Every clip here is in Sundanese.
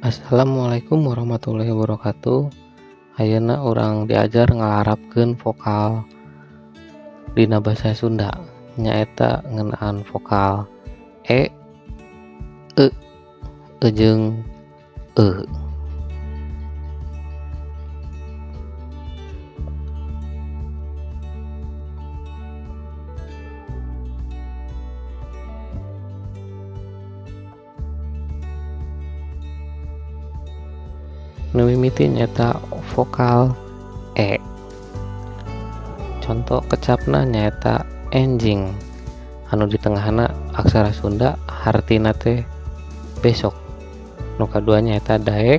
Assalamualaikum warahmatullahi wabarakatuh. Ayeuna urang diajar ngalarapkeun vokal dina basa Sunda, nyaeta ngeunaan vokal e, e, jeung e. Nu mimiti nyaeta vokal e. Contoh kecapna nyaeta enjing, anu di tengahna aksara Sunda hartina teh besok. Nu kadua nyaeta daek,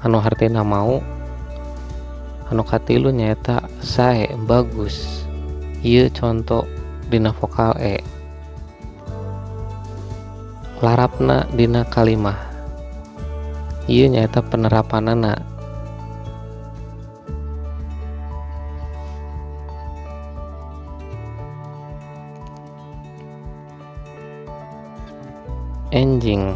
anu hartina mau. Anu katilu nyaeta sae, bagus. Ieu contoh dina vokal e. Larapna dina kalimah. Ieu nyaeta penerapanana. Enjing.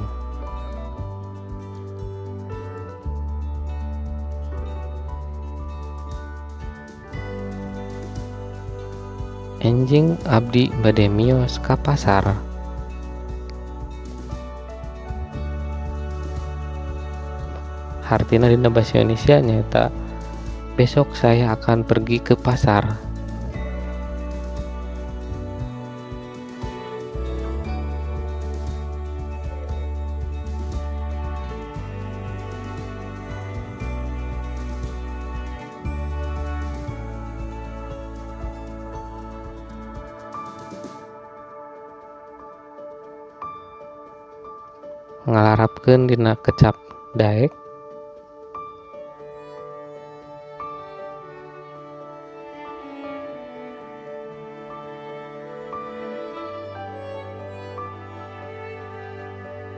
Enjing abdi bade mios ka pasar. Hartina dina basa Indonesia nyaeta besok saya akan pergi ke pasar. Ngalarapkeun dina kecap daek.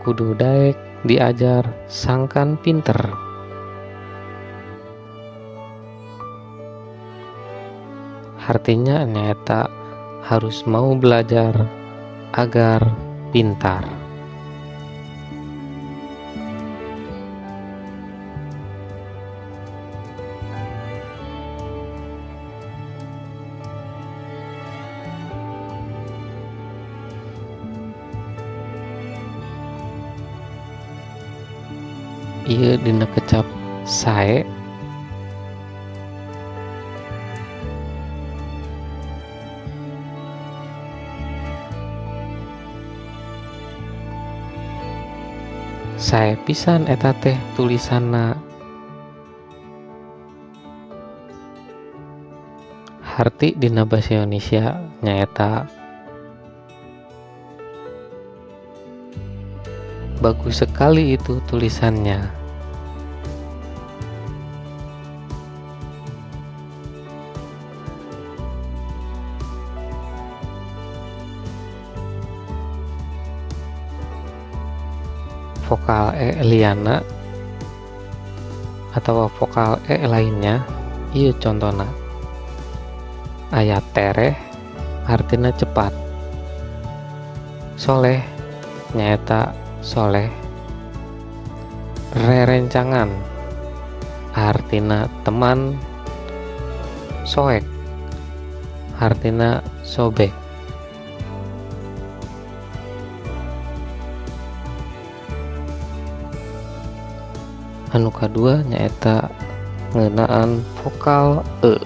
Kudu daek diajar sangkan pinter. Artinya nyaeta harus mau belajar agar pintar. Ieu dina kecap sae. Sae pisan eta teh tulisanna. Harti dina basa Indonesia nyaeta bagus sekali itu tulisannya. Vokal e liana atau vokal e lainnya, ieu contona. Aya tereh artina cepat. Soleh nyaeta soleh. Rerencangan artina teman. Soek artina sobek. Anu kadua nyaeta ngeunaan vokal e.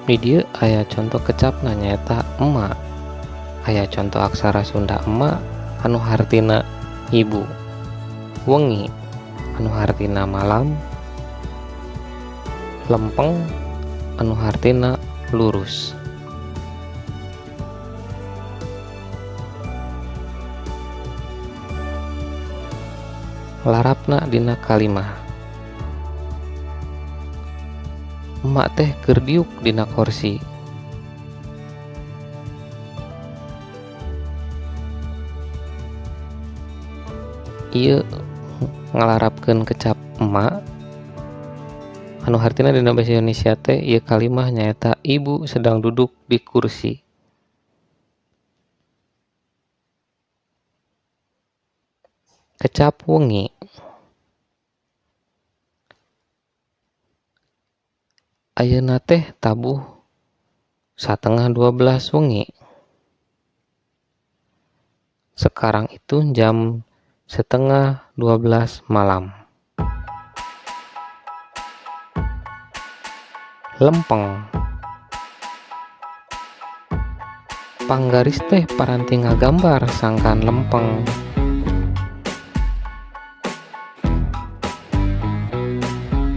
Di dieu aya contoh kecapna nyaeta emak. Aya contoh aksara Sunda emak anu hartina ibu. Wengi anu hartina malam. Lempeng anu hartina lurus. Larapna dina kalimah. Emak teh keur diuk dina korsi. Ieu ngalarapkeun kecap emak anu hartina dina basa Indonesia teh ieu kalimah nyaeta ibu sedang duduk di kursi. Kecap wengi. Ayeuna teh tabuh 11.30 wengi. Sekarang itu jam 11.30 malam. Lempeng. Panggaris teh paranti ngagambar sangkan lempeng.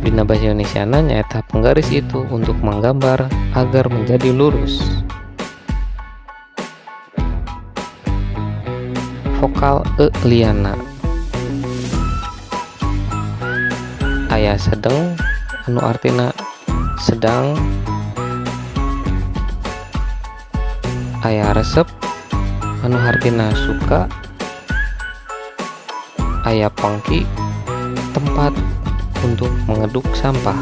Dina bahasa Indonesiana nyaeta penggaris itu untuk menggambar agar menjadi lurus. Vokal e liana. Aya sedeng anu artina sedang, aya resep anu hartina suka, aya pengki tempat untuk mengeduk sampah.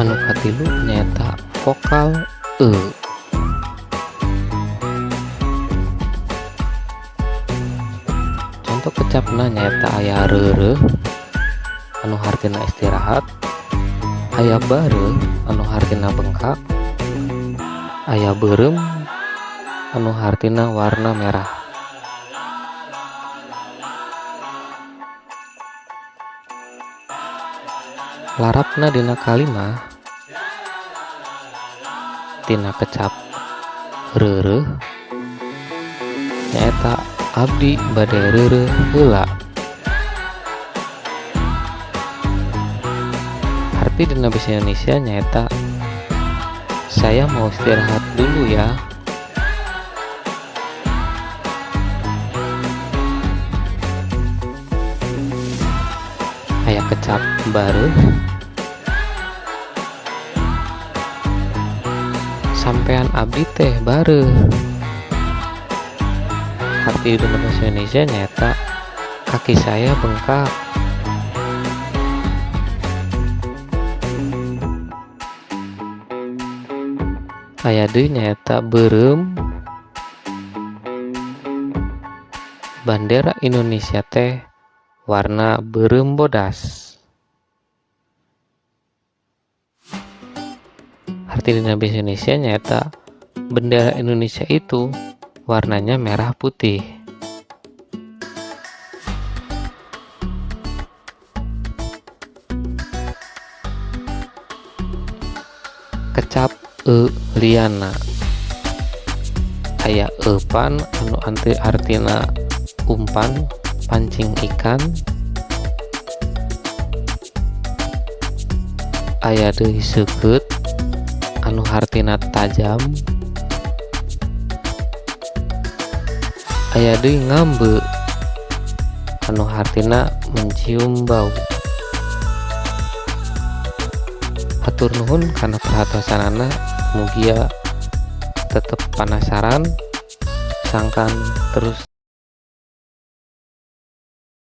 Anu katilu nyaeta vokal e. Contoh kecapna nyaeta aya reureuh anu hartina istirahat, aya bareuh anu hartina bengkak, aya beureum anu hartina warna merah. Larapna dina kalimah tina kecap reureuh nyaeta abdi bade reureuh heula. Arti dina bahasa Indonesia nyaeta saya mau istirahat dulu ya. Aya kecap bareuh, sampean abdi teh bareuh. Arti dina bahasa Indonesia nyaeta kaki saya bengkak. Aya deui nyaeta beureum. Bandera Indonesia teh warna beureum bodas. Arti dina bahasa Indonesia nyaeta bendera Indonesia itu warnanya merah putih. Kecap e liana. Aya eupan anu anti artina umpan pancing ikan, aya deui seukeut anu hartina tajam, aya deui ngambe anu hartina mencium bau. Hatur nuhun kana perhatosanana, mugia tetep panasaran sangkan terus.